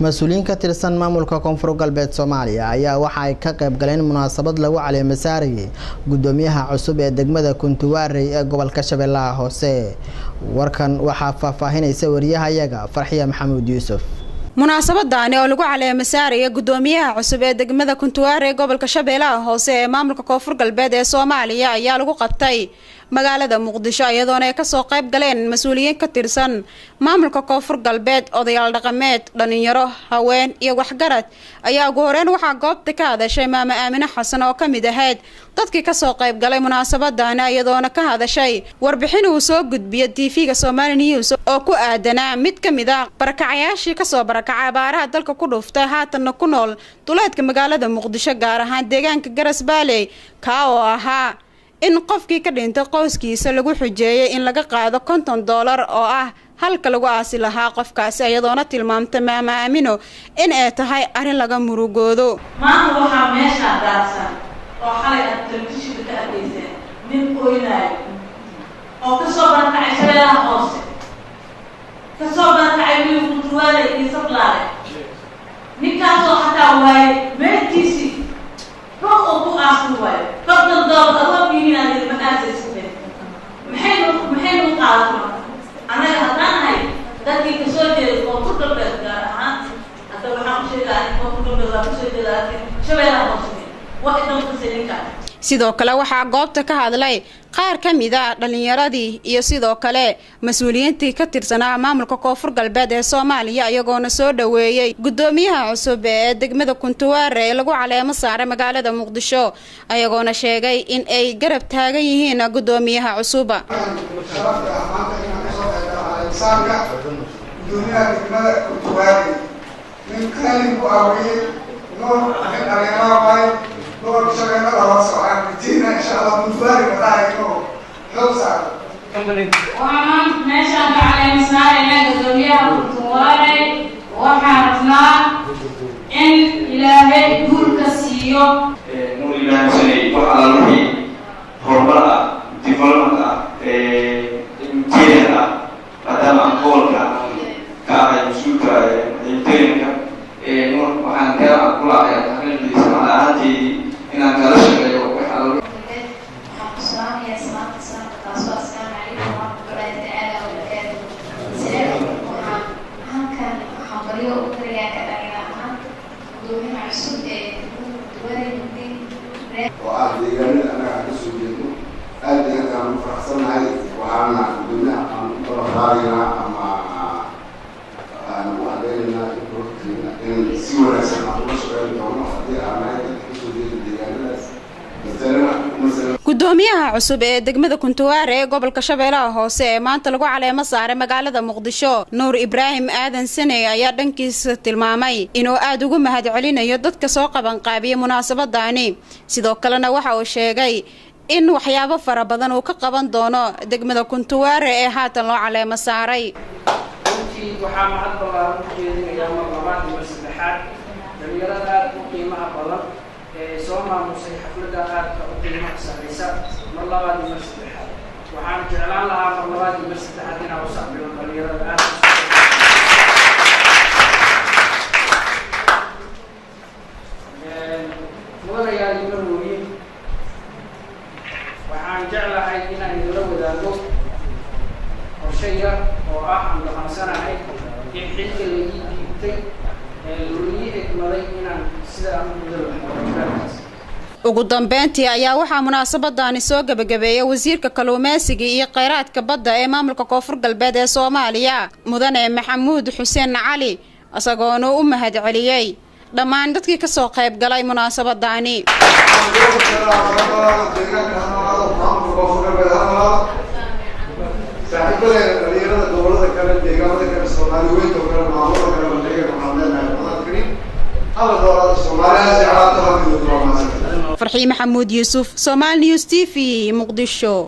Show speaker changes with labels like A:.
A: Mas-uuliyiin ka tirsan maamulka Koonfur Galbeed Soomaaliya ayaa waxa ay ka qayb galeen munaasabad lagu caleemasaarayay gudoomiyaha cusub ee degmada Kuntuwaarey ee gobolka Shabeellaha Hoose. Warkan waxaa faahfaahinaysa wariyahayaga Farxiya Maxamuud Yuusuf.
B: Munaasabadani oo lagu caleemasaaraya gudoomiyaha cusub ee degmada Kuntuwaare ee gobolka Shabeellaha Hoose ee maamulka Koonfur Galbeed ee Soomaaliya ayaa lagu qabtay magaalada Muqdisho, iyadoona ay kasoo qayb galeen mas-uuliyiin ka tirsan maamulka Koonfur Galbeed, odayaal dhaqameed, dhalinyaro, haween iyo waxgarad. Ayaa ugu horeyn waxaa goobta ka hadashay Maama Aamine Xasan oo kamid ahayd dadkii kasoo qayb galay munaasabadani, iyadoona ka hadashay warbixin uu soo gudbiyay TV-ga Somali News oo ku aadanaa mid ka mid ah barakacayaashii kasoo barakacay abaaraha dalka ku dhuftay, haatanna ku nool duleedka magaalada Muqdisho, gaar ahaan deegaanka Garas Baaley, kaa oo ahaa in qofkii ka dhintay qoyskiisa lagu xujeeyay in laga qaado $50 oo ah halka lagu aasi lahaa qofkaasi, iyadoona tilmaamtay Maama Aamino in ay tahay arrin laga murugoodo.
C: Maanta waxaa meeshaa daadsan oo xalay aad telefishinka ka arkayseen nin oynaayo oo kasoo barakacay Shabeellaha Hoose, kasoo barakacay wiil Kuntuwaare iyo Sablaale, ninkaasoo xataa waaye meelkiisii rog oo ku aasi waayo $50 adoo biiminaad ma aasaysateen. Maxay nagu qaadata marka annaga haddaan nahay dadkii kasoo jeeda Koonfur Galbeed, gaar ahaan hadda waxaan u sheegaa ani Koonfur Galbeed waa kasoo jeeda, laakiin Shabeellaha Hoose waa idamkasay ninkaas.
B: Sidoo kale waxaa goobta ka hadlay qaar ka mid ah dhalinyaradii iyo sidoo kale mas-uuliyiintii ka tirsanaa maamulka Koonfur Galbeed ee Soomaaliya, iyagoona soo dhoweeyey gudoomiyaha cusub ee degmada Kuntuwaare ee lagu caleemo saaray magaalada Muqdisho, ayagoona sheegay in ay garab taagan yihiin gudoomiyaha cusuba.
D: Gudoomiyaha degmada Kuntuwaare nin qaalin ku aawiyey nuur nin dhalinyaro waaye gobolka Shabeellada Hoose, waxaan rajeynaa insha Allah Kuntuwaare madaha inuu xoog saaro.
E: Waxaan meeshaan ka caleema saaraynaa gudoomiyaha Kuntuwaare. Waxaan rabnaa in Ilaahay guul ka siiyo.
F: Nuur Ibraahim Saney wax alla wixii horumar ah, development ah, humanitarian ah, maadaama aan gobolka ka ahay mas-uulka humanitarianka, Nuur waxaan ka kula ahay xaqiiqdiisa macna ahaanteydii inaan kala shaqeeyo wax alla.
G: Waxaan ku salaamayaa salaamta islaamka, taasoo assalaamu calaykum waraxmatullaahi tacaala wabarakaatu. Waxaan halkan waxaan baryo u dirayaa ka dhalinyaro ahaan gudoomiyaha cusub ee degmada Kuntuwaare Mugdi
D: oo ah deegaanada annaga aan kasoo jeedno. Aad iyo aad aan u faraxsannahay, waxaana gudoomiyaha aan u ballanqaadaynaa ama aan ugu cadaynaynaa in si wanaagsan aan ula shaqeyn doono haddii aan nahay dadka kasoo jeeda deegaanadaas masalana masala.
B: Gudoomiyaha cusub ee degmada Kuntuwaare ee gobolka Shabeellaha Hoose ee maanta lagu caleemo saaray magaalada Muqdisho, Nuur Ibraahim Aadan Saney, ayaa dhankiisa tilmaamay inuu aada ugu mahad celinayo dadka soo qabanqaabiyay munaasabadani. Sidoo kalena waxa uu sheegay in waxyaabo fara badan uu ka qaban doono degmada Kuntuwaare ee haatan loo caleemo saaray.
H: Runtii waxaa mahad ballaaran u jeedinayaa mar labaad iyo mar saddexaad dhalinyarada aada u qiimaha badan ee soo maamusay xafladda aadka u qiimaha sarreysa. Mar labaad iyo mar saddexaad waxaan jeclaan lahaa mar labaad iyo mar saddexaad inaan u sacbino dhalinyarada aada. Mudanayaal iyo marwooyin, waxaan jeclahay inaan idinla wadaago qorshe yar oo ah aan dhaqansanahay in xilka la ii dhiibtay ee loo ii egmaday inaan sida aan u gudan lahaa waajibaadkaas.
B: Ugu dambeyntii ayaa waxaa munaasabadani soo gabagabeeyay wasiirka kalluumeysiga iyo kheyraadka badda ee maamulka Koonfur Galbeed ee Soomaaliya, mudane Maxamuud Xuseen Cali, isagoona u mahad celiyey dhammaan dadkii kasoo qayb galay munaasabadani.
D: Deegaanka ha noolaado, maamulka Koonfur Galbeed ha noolaado, saaxiibadeena dhalinyarada gobolada kale, deegaamada kale, Soomaali weynta oo kale, maamulada kale bandhigan, waxaan leenahay Ramadaan kariim, hala noolaado, Soomaali ha jeclaato, ha midoodo. Waa mahadsantahay.
B: Farxiye Maxamuud Yuusuf, Somal News TV, Muqdisho.